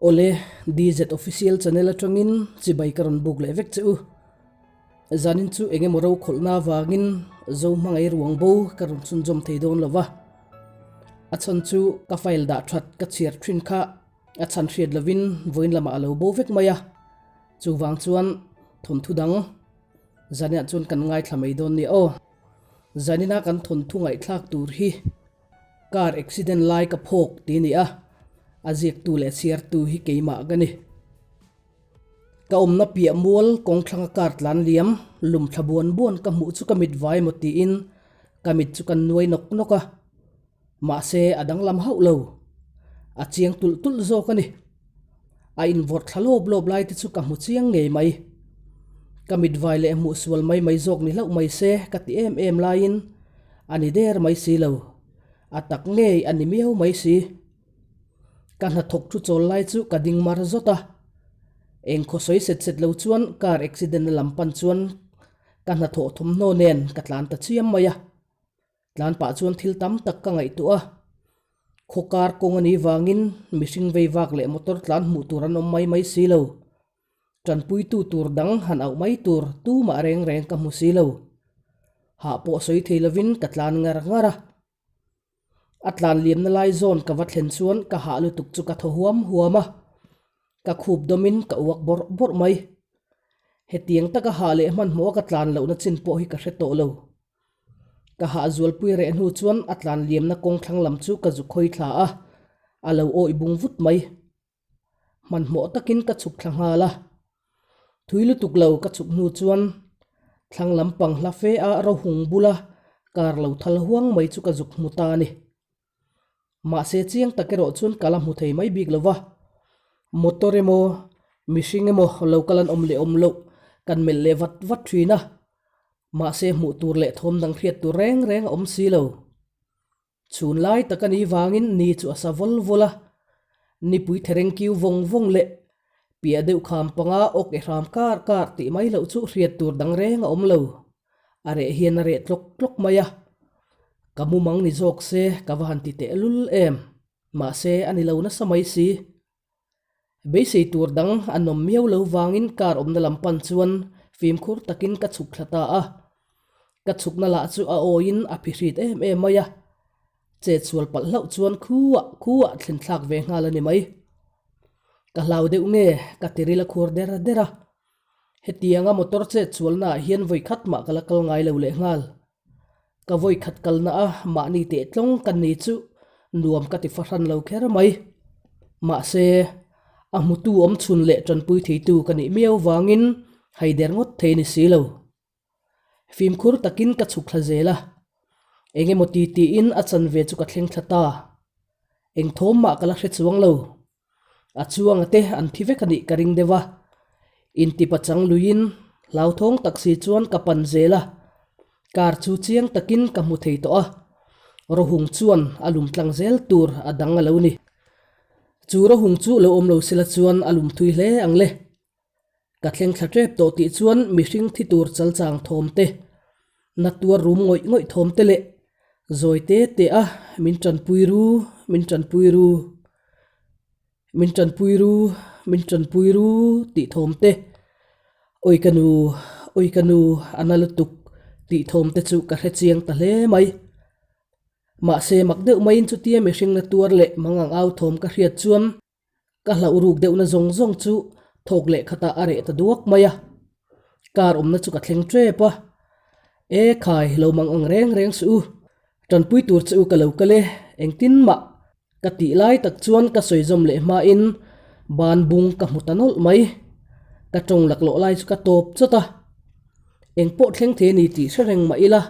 Awle, DZ Official Channel atangin chibai ka rawn buk leh vek che u. Zanin chu eng emaw ro khawlhna avangin Zo hmangaih ruang bo ka rawn chhunzawm thei dawn lo va. A chhan chu ka file dah that ka chhiar thin kha a chhan hriat lovin vawiin lamah a lo bo vek mai a. Chuvang chuan thawnthu dang zaniah chuan kan ngaithla mai dawn nia aw. Zanina kan thawnthu ngaihthlak tur hi car accident lai ka phawk ti a ni a, a ziaktu leh chhiartu hi keimah ka ni. Ka awmna piah mual kawng thlanga car tlan liam lum thla buan buan ka hmuh chu ka mit vai maw tiin ka mit chu ka nuai nawk nawk a, mahse a danglam hauh lo. A chiang tulh tulh zawk a ni. A invawrh thla lawp lawp lai te chu ka hmu chiang ngei mai. Ka mit vai leh hmuh sual mai mai zawk ni hlauh mai se ka ti em em laiin a ni der mai si lo. A tak ngei a ni miau mai si. Ka hnathawk thu chawl lai chu ka ding mar zawt a. Eng khaw sawi set set lo chuan car accident na lam pan chuan ka hnathawh thawmhnaw nen ka tlan ta chiam mai a. Tlan pah chuan thil tam tak ka ngaihtuah a. Khaw kar kawng a nih vangin mihring vei vak leh motor tlan hmuh tur an awm mai mai si lo. Tanpuitu tur dang han auh mai tur tumah reng reng ka hmu si lo. Hah pawh sawi thei lovin ka tlan ngar ngar a. A tlan liamna lai zawn ka va thlen chuan ka hah lutuk chu ka thaw huam huam a, ka khup dawmin ka uak bawrh bawrh mai. Hetiang taka hah leh hmanhmawh a ka tlan lohna chin pawh hi ka hre tawh lo. Ka hah zualpui reh hnu chuan a tlan liamna kawng thlang lam chu ka zu khawi thla a, a lo awih bung vut mai. Hmanhmawh takin ka chhuk thla nghal a, thui lutuk lo ka chhuk hnu chuan thlang lampang hla fe a rohung bula kar lo thal huang mai chu ka zuk hmu ta a ni. Mahse chiang tak erawh chuan ka la hmu thei mai bik lo va, motor emaw mihring emaw lo kal an awm leh awm loh kan melh leh vat vat thin a, mahse hmuh tur leh thawm dang hriat tur reng reng a awm si lo. Chhun lai tak a nih vangin ni chu a sa vawl vawl a, nipui thereng kiu vawng vawng leh piah deuh kham panga awk e hram kar kar tih mai loh chu hriat tur dang reng a awm lo. A reh hian a reh tlawk tlawk mai a, ka mumang ni zawk se ka va han ti teh lul em, mahse a ni lo nasa mai si. Beisei tur dang an awm miau lo vangin car awmna lam pan chuan fimkhur takin ka chhuk thla ta a. Ka chhukna lah chu a awiin a phihrit em em mai a, chetsual palh hlauh chuan khuah khuah thlen thlak ve nghal a ni mai. Ka hlau deuh nge ka tiril a khur der der a, hetianga motor chetsualna ah hian vawi khat mah ka la kal ngai lo leh nghal. Ka vawi khat kalna a mahni teh tlawng ka ni chu nuam ka ti fahran lo kher mai. Mahse, a hmutu awm chhun leh tanpui theitu ka nih miau vangin haider ngawt thei ni si lo. Fimkhur takin ka chhuk thla zel a, eng emaw ti tiin a chanve chu ka thleng thla ta. Eng thawm mah ka la hre chuang lo. A chuanga te an thi vek a nih ka ring deuh a, intipa chang luiin hlauthawng tak si chuan ka pan zel a, car chu chiang takin ka hmu thei tawh a, Rohung chuan a lum tlang zel tur a dang a lo ni. Chu Rohung chu lo awm lo sela chuan a lum thui hle ang le. Ka thleng thla tep tawh tih chuan mihring thi tur chalchang thawm te, na tuar rum ngawih ngawih thawm te leh zawi te te a min tanpui ru, min tanpui ru, min tanpui ru, min tanpui ru tih thawm te, awi ka nu, awi ka nu a na lutuk tih thawm te chu ka hre chiang ta hle mai. Mahse mak deuh maiin chutia mihring na tuar leh mangang au thawm ka hriat chuan Ka hlauh ruk deuhna zawng zawng chu thawk leh khatah a reh ta duak mai a, car awmna chu ka thleng tep a, E khai, lo mang ang reng reng suh u, tanpui tur che u ka lo kal e, engtin mah ka tih lai tak chuan ka sawi zawm leh hmain ban bung ka hmu ta nawlh mai, ka tawng laklawh lai chu ka tawp chawt a, eng pawh thleng thei a ni tih hre reng mah ila,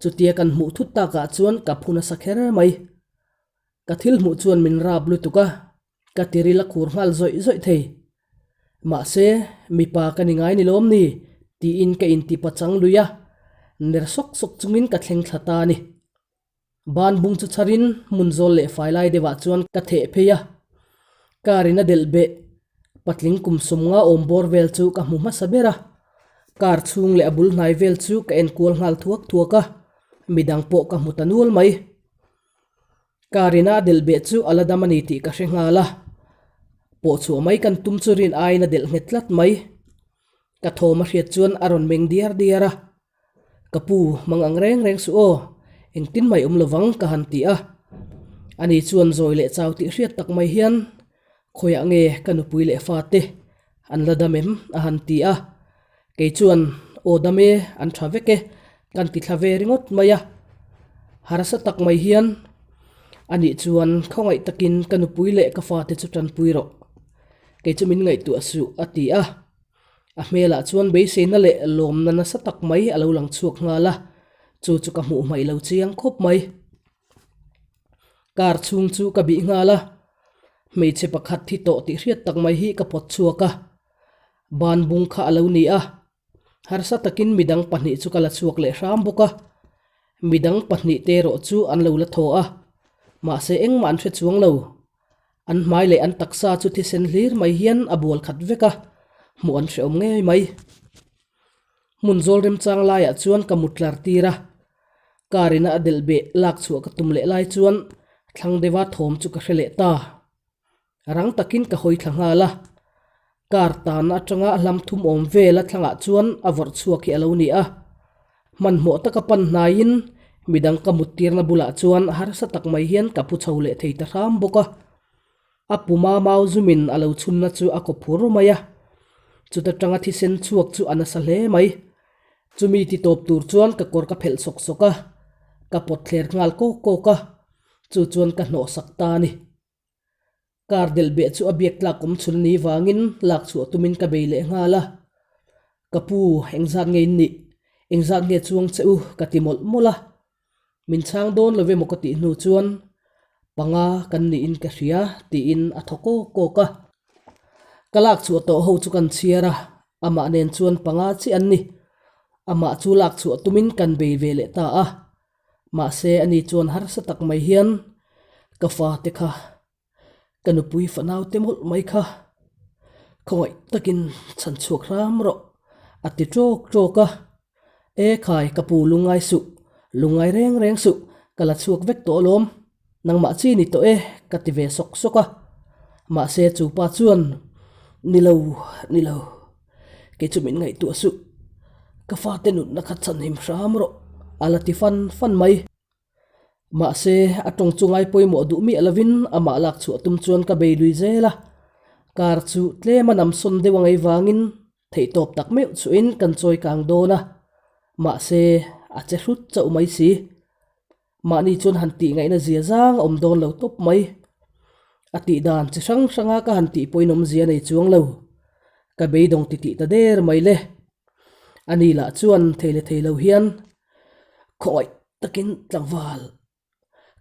chutia kan hmuh thut takah chuan ka phu nasa kher mai. Ka thil hmuh chuan min rap lutuk a, ka tiril a khur nghal zawih zawih thei. Mahse, mipa ka ni ngai ni lawm ni? tiin ka inti pachang lui a, ner sawk sawk chungin ka thleng thla ta a ni. Ban bung chu chharin hmun zawl leh fai lai deuhah chuan ka theh phei a, car in a delh beh patling kum sawmnga awm bawr vel chu ka hmu hmasa ber a, car chhung leh a bul hnai vel chu ka enkual nghal thuak thuak a, midang pawh ka hmu ta nual mai. Car ina a delh beh chu a la dam a ni tih ka hre nghal a. Pawh chhuah mai kan tum chu rin aiin a delh nghet tlat mai. Ka thawm a hriat chuan a rawn meng diar diar a. Ka pu, mang ang reng reng suh aw, engtin mai awm lovang ka han ti a. Ani chuan zawi leh chau tih hriat tak mai hian, Khawiah nge ka nupui leh fate an la dam em? a han ti a. Kei chuan, Aw dam e, an tha vek e, kan ti thla ve ringawt mai a. Harsa tak mai hian, Anih chuan khawngaih takin ka nupui leh ka fate chu tanpui rawh. Kei chu min ngaihtuah suh, a ti a. A hmelah chuan beiseina leh lawmna nasa tak mai a lo lang chhuak nghal a, chu chu ka hmuh hmaih lo chiang khawp mai. Car chhung chu ka bih nghal a, hmeichhe pakhat thi tawh tih hriat tak mai hi ka pawt chhuak a, ban bung kha a lo ni a, harsa takin midang pahnih chu ka la chhuak leh hram bawk a, midang pahnih te erawh chu an lo la thaw a, mahse engmah an hre chuang lo. An hmai leh an taksa chu thisen hlir mai hian a bual khat vek a, hmuh an hrehawm ngei mai. Hmun zawl remchang laiah chuan ka mut tlar tir a, car ina a delh beh lak chhuah ka tum leh lai chuan thlang deuha thawm chu ka hre leh ta. Rang takin ka hawi thla nghal a, Car tan atanga hlam thum awm vel a thlangah chuan a vawrh chhuak hi a lo ni a. Hmanhmawh taka pan hnaiin midang ka mut tirna bulah chuan harsa tak mai hian ka pu chho leh thei ta hram bawk a. A puma mau zumin a lo chhunna chu a kaw phur mai a. Chuta tanga thisen chhuak chu a nasa hle mai. Chumi ti tawp tur chuan ka kawr ka phelh sawk sawk a, ka pawt thler nghal kawk kawk a, chu chuan ka hnawhsak ta a ni. Car delh beh chu a biak tlak awm chhun ni vangin lak chhuah tumin ka bei leh nghal a. Ka pu, engzat nge in nih? Engzat nge chuang che u? ka ti mawlh mawlh a. Min chhang dawn lo emaw ka tih hnu chuan panga kan niin ka hria tiin a thaw kawk kawk a. Ka lak chhuah tawh ho chu kan chhiar a, amah nen chuan panga chiah an ni. Amah chu lak chhuah tumin kan bei ve leh ta a. Mahse ani chuan harsa tak mai hian ka fate kha ka nupui fanau te mawlh mai kha khawngaih takin chhan chhuak hram rawh a ti tawk tawk a. E khai ka pu lungngai suh, lungngai reng reng suh ka la chhuak vek tawh alawm, nangmah chi ni tawh e ka ti ve sawk sawk a. Mahse chu pa chuan ni lo ni lo. Kei chu min ngaihtuah suh, ka fate nunna kha chhanhim hram rawh a la ti fan fan mai. Mahse, a tawng chu ngai pawimawh duh miah lovin amah lak chhuah tum chuan ka bei lui zel a. Car chu tlem a namsawn deuh a ngei vangin theihtawp tak meuh chuhin kan chawi kang dawn a, mahse, a che hrut chauh mai si. Mahni chuan han tih ngaihna zia zang a awm dawn lo tawp mai. A tih dan chi hrang hranga ka han tih pawhin awmzia nei chuang lo. Ka beidawng ti tih ta der mai le. Ani lah chuan thei leh thei lo hian khawngaih takin tlangval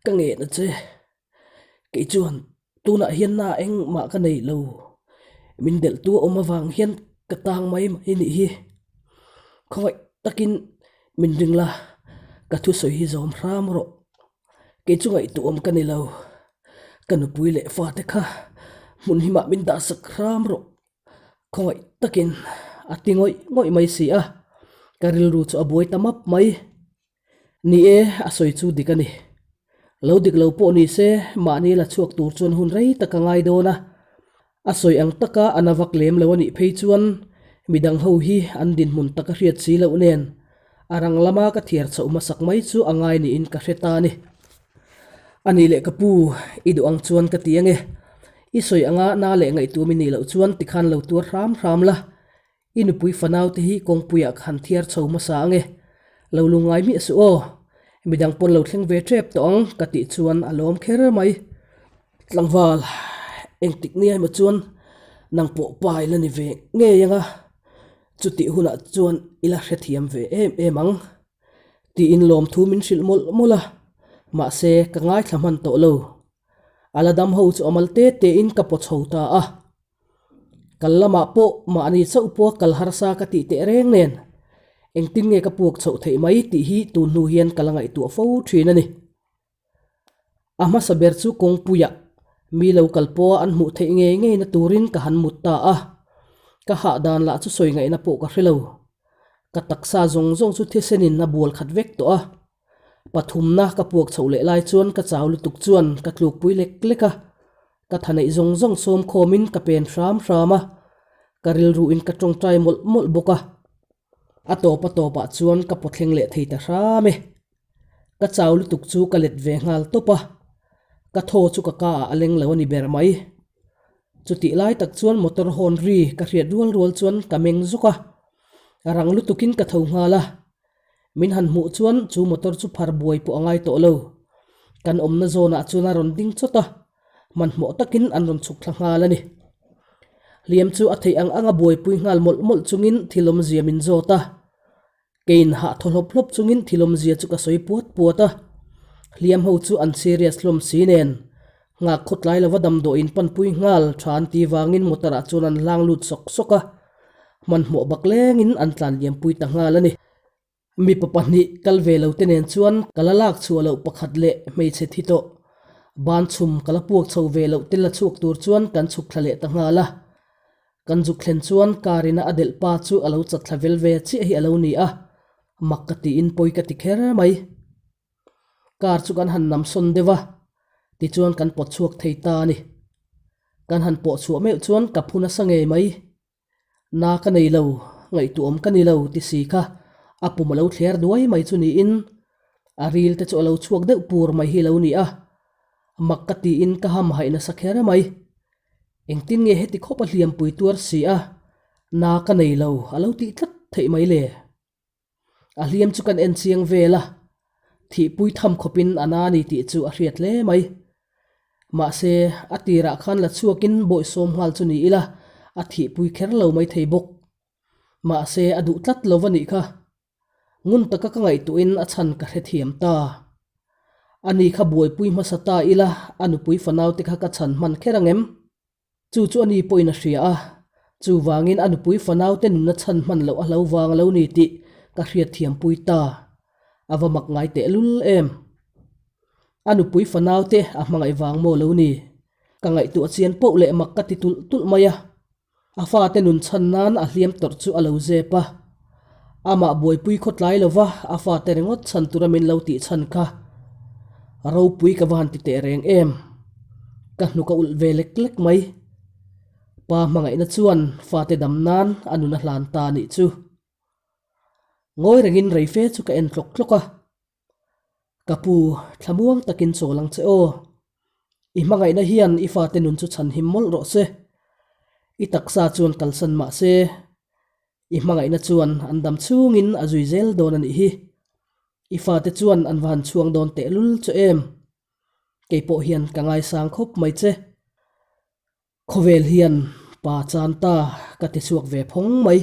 ka ngen a che. Kei chuan tunah hian na engmah ka nei lo. Min delh tu a awm avang hian ka tang mai mai nih hi. Khawngaih takin min ring la, ka thusawi hi zawm hram rawh. Kei chu ngaihtuahawm ka ni lo. Ka nupui leh fate kha hmun himah min dahsak hram rawh. Khawngaih takin a ti ngawih ngawih mai si a, ka rilru chu a buai ta map mai. Ni e, a sawi chu dik a ni. Lo dik lo pawh ni se, mahni la chhuak tur chuan hun rei tak a ngai dawn a. A sawi ang taka a na vak lem lo a nih phei chuan midang ho hi an dinhmun tak a hriat si loh nen a rang lama ka thiar chhoh hmasak mai chu a ngai niin ka hre ta a ni. A nih leh ka pu, i duh ang chuan ka ti ange. I sawi anga na leh ngaihtuam i nih loh chuan tikhan lo tuar hram hram la. I nupui fanau te hi kawngpuiah ka han thiar chho hmasa ange. Lo lungngai miah suh aw. Midang pawn lo thleng ve tep tawh ang ka tih chuan a lawm kher mai. Tlangval, engtik nia emaw chuan nang pawh pa i la ni ve ngei ang a, chutih hunah chuan i la hrethiam ve em em ang. Tiin lawmthu min hrilh mawlh mawlh a, mahse ka ngaithla hman tawh lo. A la dam ho chu a mal te tein ka paw chho ta a. Kal lamah pawh mahni chauh pawha kal harsa ka tih teh reng nen engtin nge ka puak chhoh theih mai tih hi tun hnu hian ka la ngaihtuah fo thin a ni. A hmasa ber chu kawngpuiah mi lo kal pawha an hmuh theih ngei ngeina turin ka han mut ta a, ka hah dan lah chu sawi ngaihna pawh ka hre lo. Ka taksa zawng zawng chu thisenin a bual khat vek tawh a, pathumna ka puak chhoh leh lai chuan ka chau lutuk chuan ka tlukpui lek lek a. Ka tha neih zawng zawng sawm khawmin ka pen hram hram a, ka rilruin ka tawngtai mawlh mawlh bawk a. A tawp a tawpah chuan ka pawthleng leh thei ta hram e. Ka chau lutuk chu ka let ve nghal tawp a, ka thaw chu ka ka ah a leng lo a ni ber mai. Chutih lai tak chuan motor hawn ri ka hriat rual rual chuan ka meng zawk a, rang lutukin ka tho nghal a. Min han hmuh chuan chu motor chu phar buai pawh a ngai tawh lo. Kan awmna zawnah chuan a rawn ding chawt a, hmanhmawh takin an rawn chhuk thla nghal a ni. Hliam chu a theih ang anga buaipui nghal mawlh mawlh chungin thil awmzia min zawt a. Keiin hah thaw hlawp hlawp chungin thil awmzia chu ka sawi puat puat a. Hliam ho chu an serious hlawm si nen, nghak khawtlai lova damdawiin panpui nghal tha an ti vangin motor ah chuan an hlang lut sawk sawk a. Hmanhmawh bak lengin an tlan liampui ta nghal a ni. Mipa pahnih kal ve lo te nen chuan ka la lak chhuah loh pakhat leh hmeichhe thi tawh. Ban chhum ka la puak chho ve loh te la chhuak tur chuan kan chhuk thla leh ta nghal a. Kan zuk thlen chuan car ina a delh pa chu a lo chat thla vel ve chiah hi a lo ni a, mak ka tiin pawi ka ti kher mai. Car chu kan han nam sawn deuh a, tichuan kan pawt chhuak thei ta a ni. Kan han pawh chhuah meuh chuan ka phu nasa ngei mai. Na ka nei lo, ngaihtuahawm ka ni lo ti si kha a pum a lo thler duai mai chu niin a ril te chu a lo chhuak deuh pur mai hi a lo ni a, mak ka tiin ka ham haih nasa kher mai. Engtin nge heti khawp a hliampui tuar si a, na ka nei lo a lo tih tlat theih mai le. A hliam chu kan en chiang vel a, thihpui tham khawpin a na ni tih chu a hriat hle mai. Mahse, a tirah khan la chhuakin bawihsawm nghal chu ni ila, a thihpui kher lo mai thei bawk. Mahse, a duh tlat lo va nih kha. Ngun taka ka ngaihtuahin a chhan ka hrethiam ta. Ani kha buaipui hmasa ta ila, a nupui fanaute kha ka chhan hman kher ang em? Chu chu a ni pawhin a hria a, chuvangin a nupui fanaute nunna chhan hman loh a hlo vang a lo ni tih ka hriatthiampui ta. A va mak ngai tehlul em? A nupui fanaute a hmangaih vang maw lo ni? Ka ngaihtuah chian poh leh mak ka ti tulh tulh mai a. A fate nun chhan nan a hliam tawrh chu a lo zep a. Amah buaipui khawtlai lova a fate ringawt chhan tura min lo tih chhan kha ropui ka va han ti teh reng em. Ka hnuk a ulh ve lek lek mai. Pa hmangaihna chuan fate dam nan a nun a hlan ta nih chu. Ngawi rengin rei fe chu ka en tlawk tlawk a. Ka pu, thlamuang takin chawl ang che aw. I hmangaihna hian i fate nun chu chhanhim mawlh rawh se. I taksa chuan kalsan mah se, i hmangaihna chuan an dam chhungin a zui zel dawn a nih hi. I fate chuan an va han chhuang dawn tehlul che em. Kei pawh hian ka ngaisang khawp mai che. Khawvel hian pa chan ta ka ti chhuak ve phawng mai.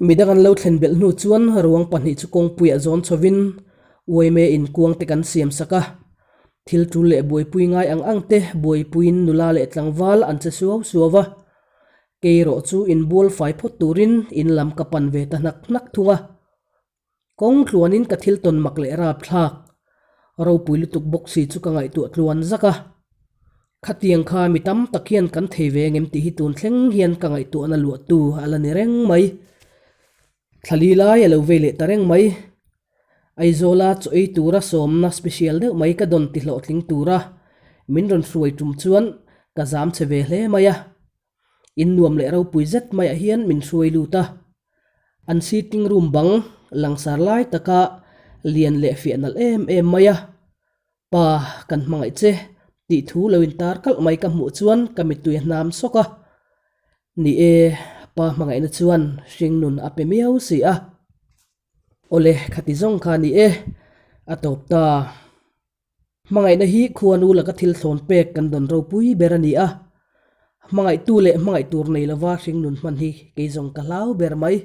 Midang an lo thlen belh hnu chuan ruang pahnih chu kawngpuiah zawn chhovin uaime inkuang te kan siam sak a. Thil tul leh buaipui ngai ang ang te buaipuiin nula leh tlangval an che suau suau va. Kei erawh chu inbual fai phawt turin in lam ka pan ve ta hnak hnak thung a. Kawng tluanin ka thil tawn mak leh rap thlak. Ropui lutuk bawk si chu ka ngaihtuah tluan zak a. Khatiang kha mi tam tak hian kan thei ve ngem tih hi tun thleng hian ka ngaihtuahna luahtu a la ni reng mai. Thlali lai a lo vei leh ta reng mai. Aizawla chaw ei tura sawmna special deuh mai ka dawn ti hlawhtling tura min rawn hruai tum chuan ka zam che ve hle mai a. In nuam leh ropui zet maiah hian min hruai lut a, an sitting room bang langsar lai taka lian leh fiah nalh em em mai a, Pa kan hmangaih che tih thu lo intar kalh mai ka hmuh chuan ka mittui a hnam sawk a, ni e, pa hmangaihna chuan hringnun a pe miau si a. Awle, khati zawng kha ni e, a tawp ta. Hmangaihna hi khuanu laka thil thlawn pek kan dawn ropui ber a ni a. Hmangaihtu leh hmangaih tur nei lova hringnun hman hi kei zawng ka hlau ber mai.